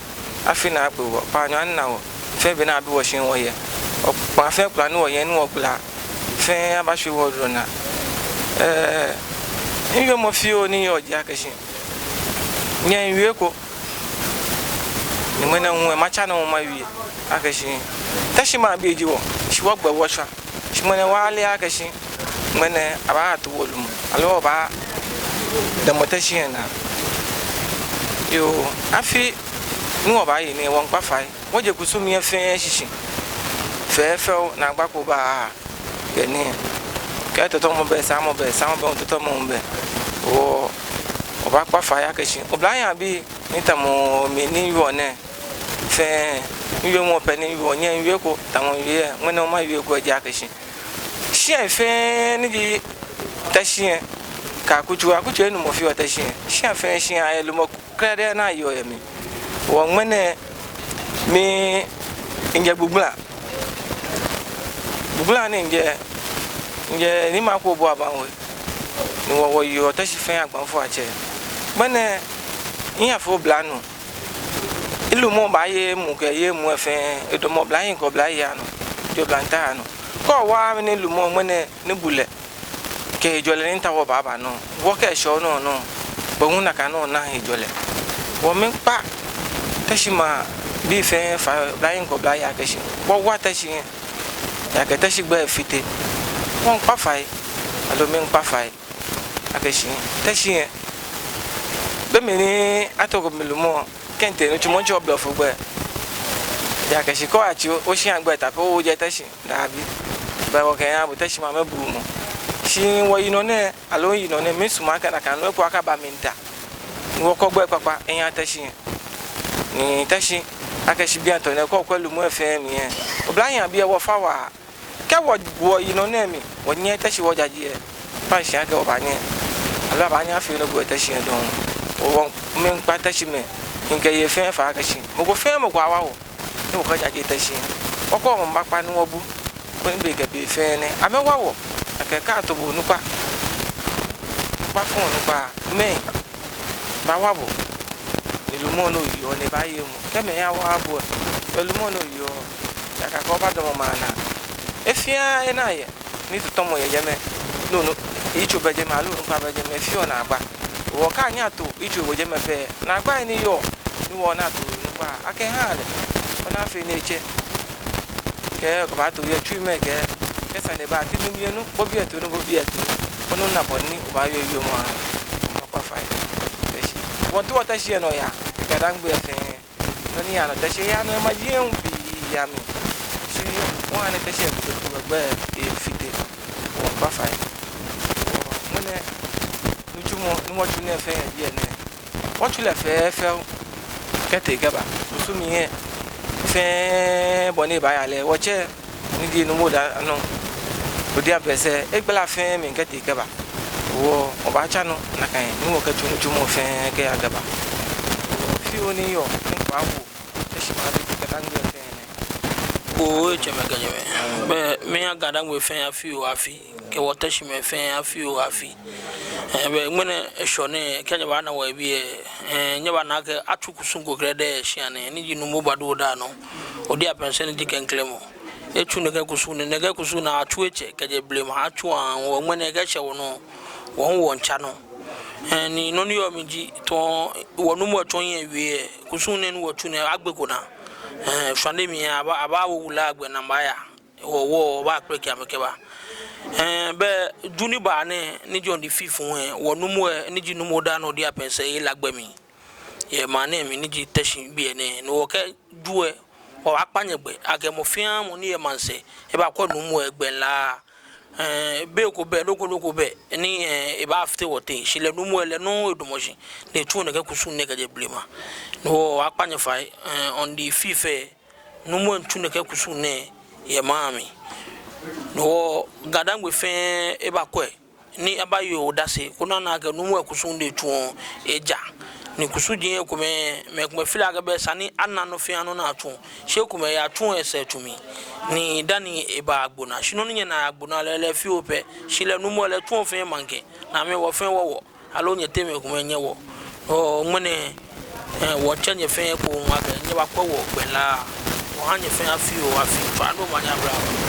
Afi ni akpe wɔ, kpaanyɔ ni ana wɔ, fɛɛ be ni abi wɔ shi wɔyɛ. Okpaa fɛɛ kpla ni wɔyɛ ni wɔkpla, fɛɛ abashwie wɔ dromɔ naa. Ee, miwiemɔ fioo ni yɔɔ ji akɛ shi, nyɛmiiwie eko. Ni ŋmɛnɛ hu lɛ, matsa nɔ mawie akɛ shi, Teshie maŋbii ji wɔ, shi wɔgbɛ wɔshwa. Shi ŋmɛnɛ wɔle akɛ shi, ŋmɛnɛ abaatu wɔ lumɔ, aloo wɔbaadamɔ Teshie naa. Yoo, afi ni wɔbaaye nɛɛ, wɔŋkpa fai. Wɔje kusum lɛ fɛɛ shishi fɛfɛo, naagba ko baha yɛ nii. Kɛ tɔtɔmɔ bɛ, saamɔ bɛ, saamɔ bɛ, tɔtɔmɔ bɛ. Wɔ, wɔbaakpa fai akɛ shi, oblahii abii ni tamɔ mi ni yɔɔ nɛɛ fɛɛ, Miwiemɔ pɛ ni wɔnyɛ miwieko, tamɔ miwie, ŋmɛnɛ mawie eko, eji akɛ shi shiai fɛɛ ni ji Teshie lɛ, kɛ akutso, akutso enumɔ fioo Teshie lɛ. Shiai fɛɛ shiai ayɛ lumɔ krɛdɛɛ ni ayeɔ yɛ mli. Wɔ ŋmɛnɛ mi, mijɛ Gbugbla. Gbugbla ni mijɛ, mijɛ Nii Marko Obuaban We. Ni wɔ, wɔyeɔ Teshie fɛɛ Agbafoiatsɛ. Ŋmɛnɛ miyafo oblanuu. Milumɔ baaye emuu kɛ yeemuu lɛ fɛɛ, edamɔ oblahii kɛ oblayei anɔ, jogbaŋŋ ta anɔ. Kɛ owa mɛni lumɔ ŋmɛnɛ ni bulɛ kɛ hejɔlɛ ni taoɔ baaba nɔ, wɔkɛ eshɔ nɔ nɔ, bɔ hu nakai nɔ na hejɔlɛ. Wɔmiikpa Teshie maŋbii fɛɛ fai, oblahii kɛ oblayei akɛ shi wɔwa Teshie lɛ, ejaakɛ Teshie gbɛi fite. Wɔmiikpa fai, aloo miikpa fai akɛ shi Teshie lɛ, be mli ni atoko mi lumɔ, kɛ mitee nitsumɔ, mitsɛɔ Blɔfo gbɛi. Ejaakɛ shi kɛ oyatsi oshia gbɛi ta pɛ, ojɛ Teshie, daabi. Bɛ wɔkɛɛ abo Teshie maŋ mɛi buumɔ. Shi wɔyinɔ nɛɛ, aloo miyinɔ nɛɛ, miisumɔ akɛ nakai nɔ eko akaba mli da. Ni wɔkɔ gbɛi kpakpa eha Teshie lɛ. Ni Teshie, akɛ shi bianɛ tɔ nɛɛ, kɛ okwɛ lumɔ lɛ fɛɛ mli lɛ, oblahii abii lɛ wɔfa waa. Kɛ wɔ, wɔyinɔ nɛɛ mli, wɔnyɛɛɛ Teshie wɔjaje lɛ, kpaŋ shi akɛ wɔbaanyɛ, aloo abaanyɛ afee nɔ ko yɛ Teshie lɛ dɔŋŋ. Wɔ, wɔmiikpa Teshie mɛi, mikɛ yei fɛɛ fai akɛ shi mɔ ko fɛɛ mɔ ko awa wɔ, ni wɔkɛjaje Teshie lɛ. Wɔkɔ wɔmɔ bakpa ni wɔbu, koni be kɛ be fɛɛ nɛɛ amɛwa wɔ, akɛ kɛ ato bo onukpa, onukpa fɛɛ onukpa, mɛi baawa bo. Ni lumɔ ni oyeɔ lɛ, ebaaye emuu. Kɛ mɛi yawa bo lɛ, belɛ lumɔ ni oyeɔ lɛ, ejaakɛ akɛ obadamɔ maŋ naa. He fɛɛ he ni ayɛ, ni tɔtɔmɔ yɛ jɛmɛ, ni onu, yitso bɛ jɛmɛ, aloo onukpa bɛ jɛmɛ, he fɛɛ he naagba. Wɔkɛɛ anyɛ ato yitso yɛ jɛmɛ fɛɛ, naagbai ni yɔɔ, ni wɔna ato onukpa, akɛha lɛ, ona fɛɛ ni etsɛ. Kɛ okɛbaato yɛ tsui mli kɛ, kɛ sane ba, ti nu mli enu, bo bi eto nu, bo bi eto. Onu na bɔ ni obaawie wiemɔ lɛ, wɔmiikpa fai. Teshie. Wɔmiitao Teshie lɛ nɔyaa, Ga-Dangme fɛɛ. Nɔ ni yaa nɔ Teshie, yaa nɔ yɛ maji lɛ muu pii amli. Shi wɔha ni Teshie lɛ fite, gbɛ efite. Wɔmiikpa fai. Ŋmɛnɛ, nitsumɔ ni wɔtsu nɛɛ fɛɛ yɛ biɛ nɛɛ, wɔtsu lɛ fɛfɛo kɛtee kɛba. Kusum lɛ fɛɛ bɔ ni ebaaya lɛ, wɔtsɛ ni ji Nuumo Daa nɔ, Odi Ampese, egbala fɛɛ mli kɛtee kɛba. Wɔ, wɔbaatsa nɔ nakai ni wɔkɛtsu nitsumɔ fɛɛ kɛya kɛba. Fioo ni yɔɔ, ni kpa wo, Teshie maŋbii kɛ Ga-Dangme fɛɛ nɛ. Oo, etsɛmɛi kɛ nyɛmɛi. Bɛ, miiha Ga-Dangme fɛɛ afi oo afi, kɛ wɔ Teshie mɛi fɛɛ afi oo afi. Ɛɛ, bɛ, ŋmɛnɛ eshɔ nɛɛ, kɛ nyɛbaana wɔ yɛ biɛ, ɛɛ, nyɛbaana akɛ atsu kusum ko krɛdɛɛ yɛ shia nɛɛ, ni ji Nuumo Badu Odaa nɔ, Odi Ampese ni ji klɛŋklɛŋ mɔ. Etsu nɛkɛ kusum nɛɛ, nɛkɛ kusum nɛɛ atsu etsɛ kɛjɛ blema, atsu aahu, wɔ ŋmɛnɛ kɛshɛ wɔnɔ, wɔ hu wɔmiitsa nɔ. Ɛɛ, ni nɔ ni yɔɔ mli ji, tamɔ wɔ Nuumo lɛ tsɔ ewie lɛ, kusum nɛɛ ni wɔtsu nɛɛ agbeko naa. Ɛɛ, shwane mli lɛ, abaa, abaawo wula lɛ gbɛ ni amɛbaaya. Wɔ, wɔbaakpeleke amɛ kɛba. Ɛɛ, bɛ Ju ni baa nɛɛ, ni ji on the fifth lɛ, wɔ Nuumo lɛ, ni ji Nuumo Daa nɔ Odi Ampese, ela gbɛ mli yɛ maŋ nɛɛ mli, ni ji Teshie biɛ nɛɛ. Ni wɔkɛ Ju lɛ, wɔbaakpa nyɛ gbɛ akɛ mɔ fɛɛ mɔ ni yɔɔ maŋsɛɛ, ebakwɛ Nuumo lɛ gbɛmlilaa. Ɛɛ, be ko bɛ, nɔ ko nɔ ko bɛ ni, ɛɛ, ebaafite wɔteŋ. Shi lɛ Nuumo lɛ, lɛ nɔŋŋ edamɔ shi ni etsuɔ nɛkɛ kusum nɛɛ kɛjɛ blema. Ni wɔbaakpa nyɛ fai, ɛɛ, on the fifth lɛ, Nuumo lɛ miitsu nɛkɛ kusum nɛɛ yɛ maŋ mli. Ni wɔ Ga-Dangme fɛɛ ebakwɛ, ni abaye odase, koni ana akɛ Nuumo lɛ kusum ni etsuɔ lɛ eja. Ni kusumii komɛi, mɛi komɛi feel akɛ bɛ esa ni ana nɔ fɛɛ nɔ ni atsuɔ. Shi ekomɛi yatsuɔ yɛ sɛɛ tsu mli, ni dani ebaagbo naa. Shi nɔ ni nyɛnaa yagbo naa lɛ, lɛ fioo pɛ. Shi lɛ Nuumo lɛ, lɛ etsuɔ fɛɛ maŋkɛ. Ni amɛ wɔ fɛɛ wɔwɔ. Aloo nyɛteŋ mɛi komɛi nyɛ wɔ. Oo, ŋmɛnɛ, ɛɛ, wɔtsɛ nyɛ fɛɛ ekoŋŋ akɛ nyɛbakwɛ wɔ gbɛmlilaa. Wɔha nyɛ fɛɛ afi oo afi. Tswa omanye aba.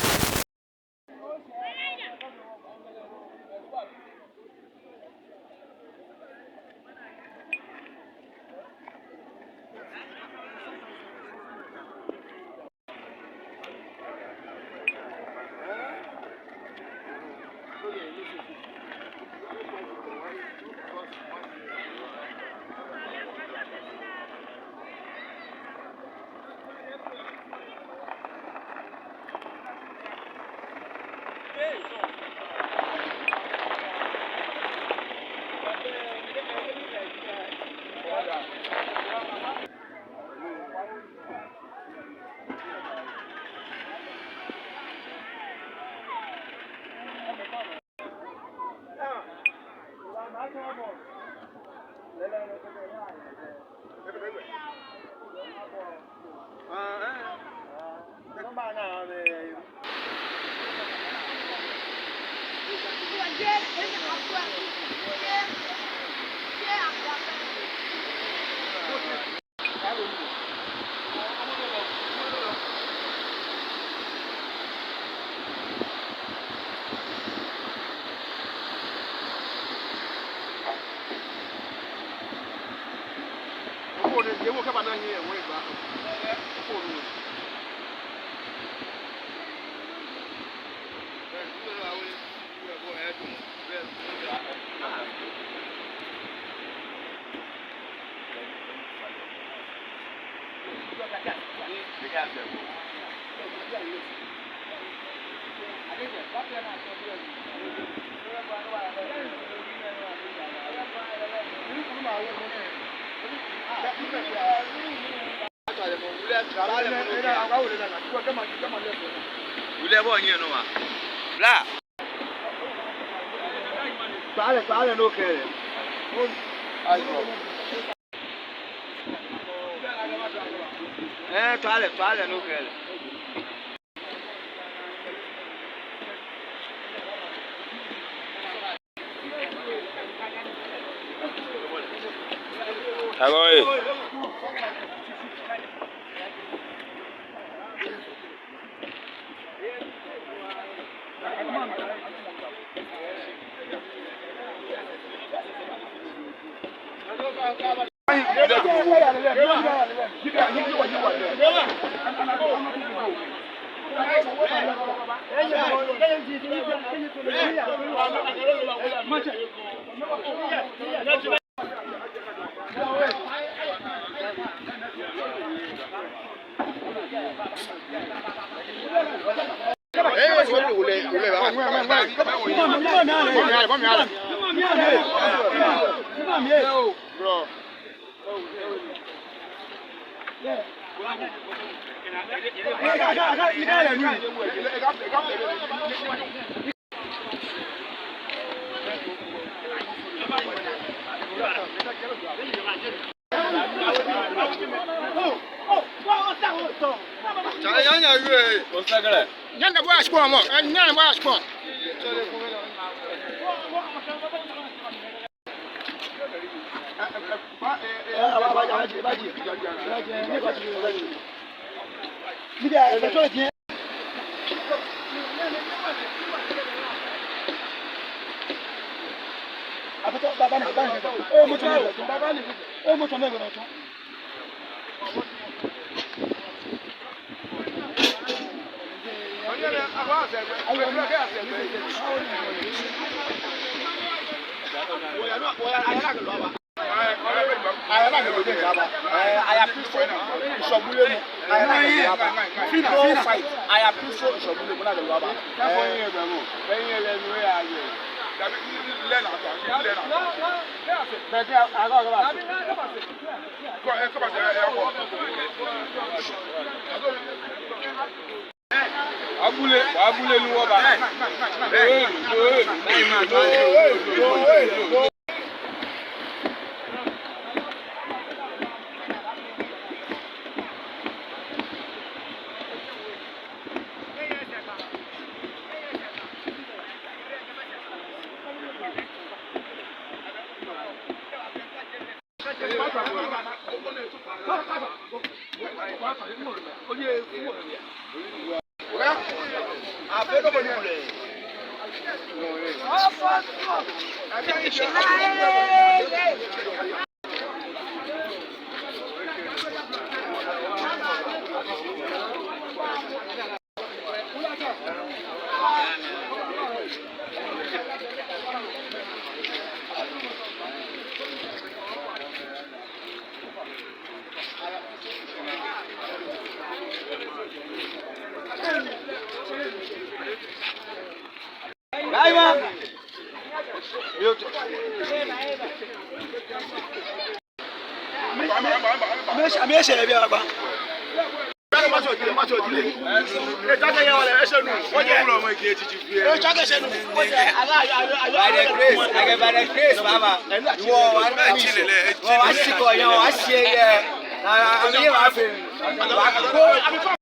Wulɛ bɔ nyɛ nɔ wa. Bla. Kpaa lɛ, kpaa lɛ ni okɛɛ lɛ. Ayi. Ɛɛ, kpaa lɛ, kpaa lɛ ni okɛɛ lɛ. Agoo ee. Nyɛnua bɔ ashikpɔŋ mɔ, nyɛnua bɔ ashikpɔŋ. Aya na gbɛgbɛ jɛ jaba. Aya piso nsɔbule mu. Aya na gbɛgbɛ jaba. Fi no fight. Aya piso nsɔbule mu na gbɛgbɛ jaba. Bɛtɛ aga aga ba. Abule, abule ni wɔba. By the grace, by the grace, Baba. Wɔ, wɔ, wɔ, wɔ, wɔ, wɔ,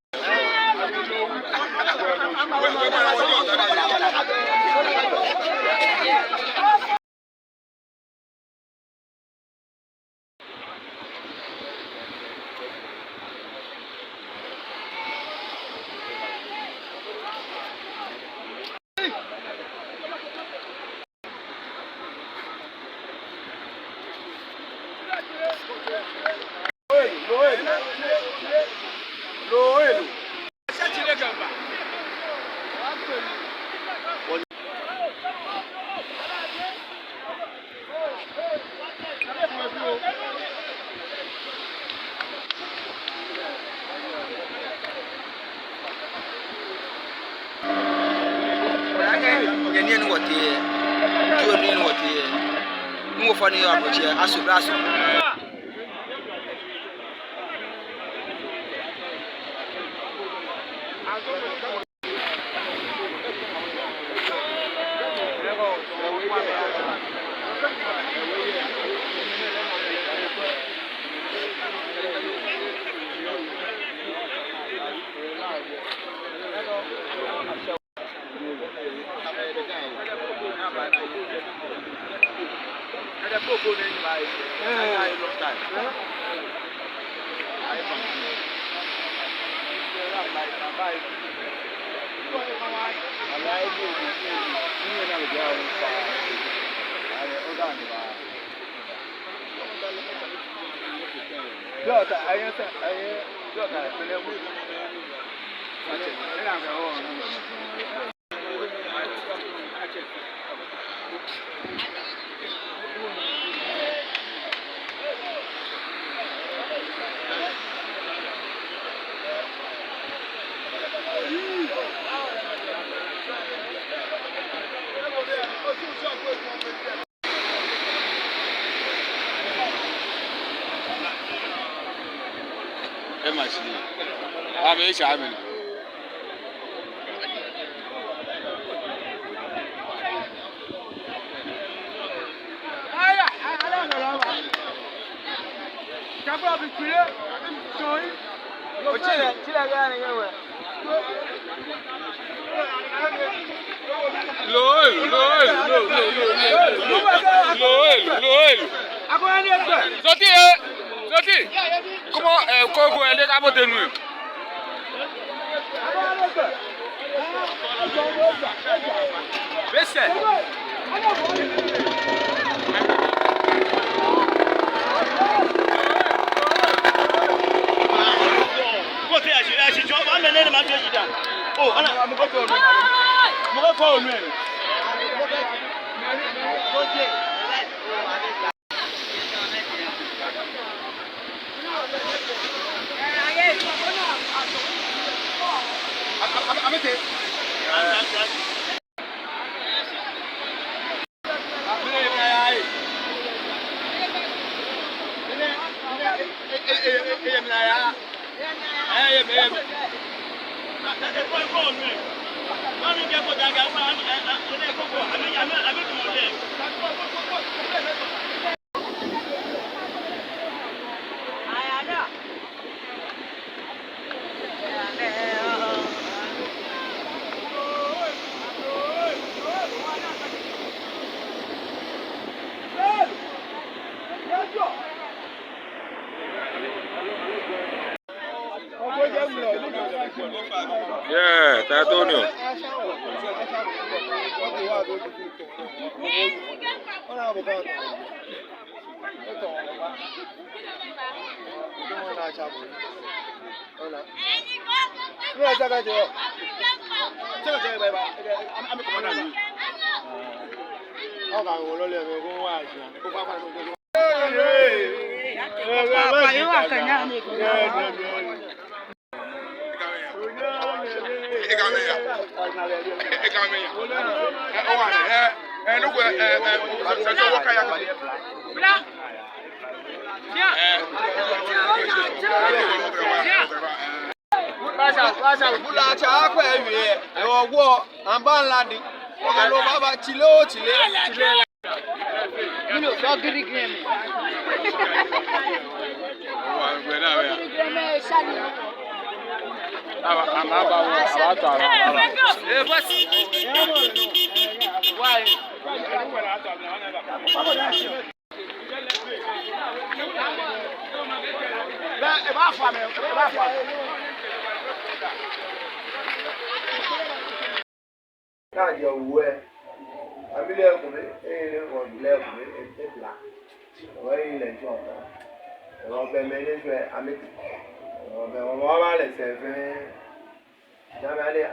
Nyɛ nii ni wɔtee, too nii ni wɔtee, ni wɔfɔ ni yɔɔ abɔtsɛ, aso bɛ aso. Ema shi. Amɛ, etsɛ amɛ. Loi, loi, loi, loi. Sɔti, eh, sɔti. Come on, eh, go, go, eh, let me tell you. Besɛ. Ko te ashi, ashi jɔ, ba mɛ nɛ ni ma jɔ yi da. Oh, ana, mɔ ko fɔ onu. Mɔ ko fɔ onu. Yeah, Tatonio. Bula tsa akpɛ wie, ewɔ wɔ, amba ŋla di. Ɔkɛ lɔ baba tsile o tsile. Mino, sɔ giri giri mi. Giri giri mi, sani. Aba, aba, aba, aba, aba, aba. Eh, boss. Why? Bɛ, e b'a fɔ a mɛ, e b'a fɔ a mɛ. K'a jɛ wuɛ. A bi lɛ kun, e, e, e, lɛ kun, e, e, bila. Wa yi lɛ jɔ. Ɔbɛ mɛi ni fɛɛ amɛtee. Ɔbɛ, ɔbɛ, ɔbɛ lɛ sɛɛ fɛɛ. Nyɛmi ale ya.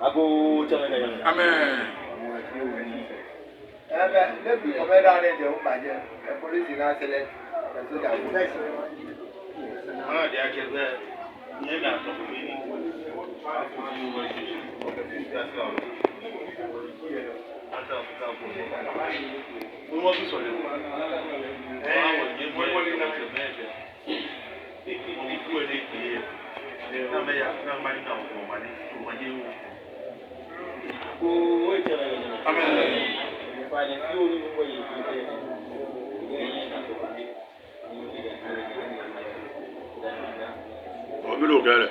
Agoo, tsɛmɛi kɛ nyɛmɛi. Amen. Ɛɛ, bɛ, ne bi, ɔbɛ da ne je, o ba je. Ɛ, polisi na sɛlɛ. Ɛ, soja. Mana de akɛ bɛ, nyɛ na tɔ ko mi ni. Amen. Obi lo gɛlɛ.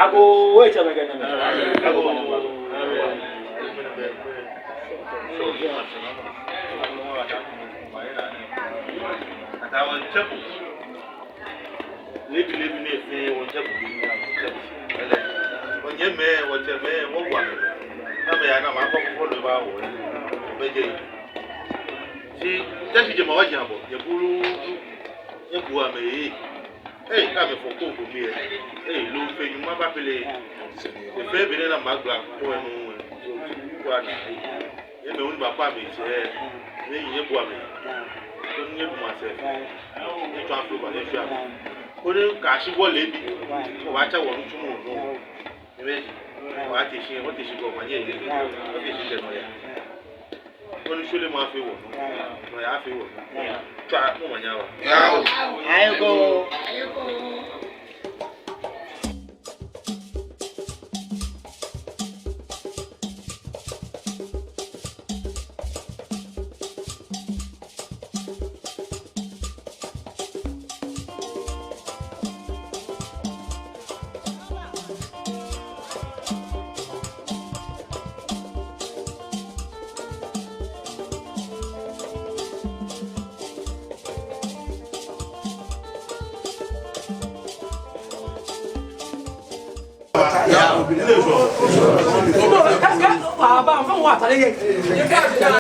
Agoo, otsɛmɛi kɛ nyɛmɛi. Agoo. Leebi, leebi nɛɛ fɛɛ, wɔtsɛ bo, wɔtsɛ bo. Ɛlɛ, wɔnyɛmɛi, wɔtsɛmɛi, wɔbua. Namɛi ya, namɛi akɔ fɔfɔ lɛ ba wɔ. Bɛ je. Shi, tɛ shi jɛmɛ wɔji abɔ, yɛ bulu, yɛ bu amɛ yɛ. Ee, kɛ amɛfɔ ko ko mi yɛ. Ee, loo fɛɛ Nyɔŋmɔ ba pele. Efee bɛ nɛ namɛi agbla ko enu. Ko ana. Nyɛmɛi hu ni ba kpa mi tsɛ, nyɛ, nyɛbua mi. Koni nyɛbu masɛi. Nyɛtsɔ afro ba, nyɛtsɔ afro. Koni kɛ shi wɔ leebi, wɔbaatsa wɔnitsumɔ nɔ. Nyɛmɛi, wɔte shi, wɔte shi kɔ, manyɛ yɛ. Wɔte shi kɛ nɔyaa. Koni shwɛlɛ ma fee wɔnɔ. Nɔyaa fee wɔnɔ. Tswa, mɔ manya wa. Yao. Ayekoo.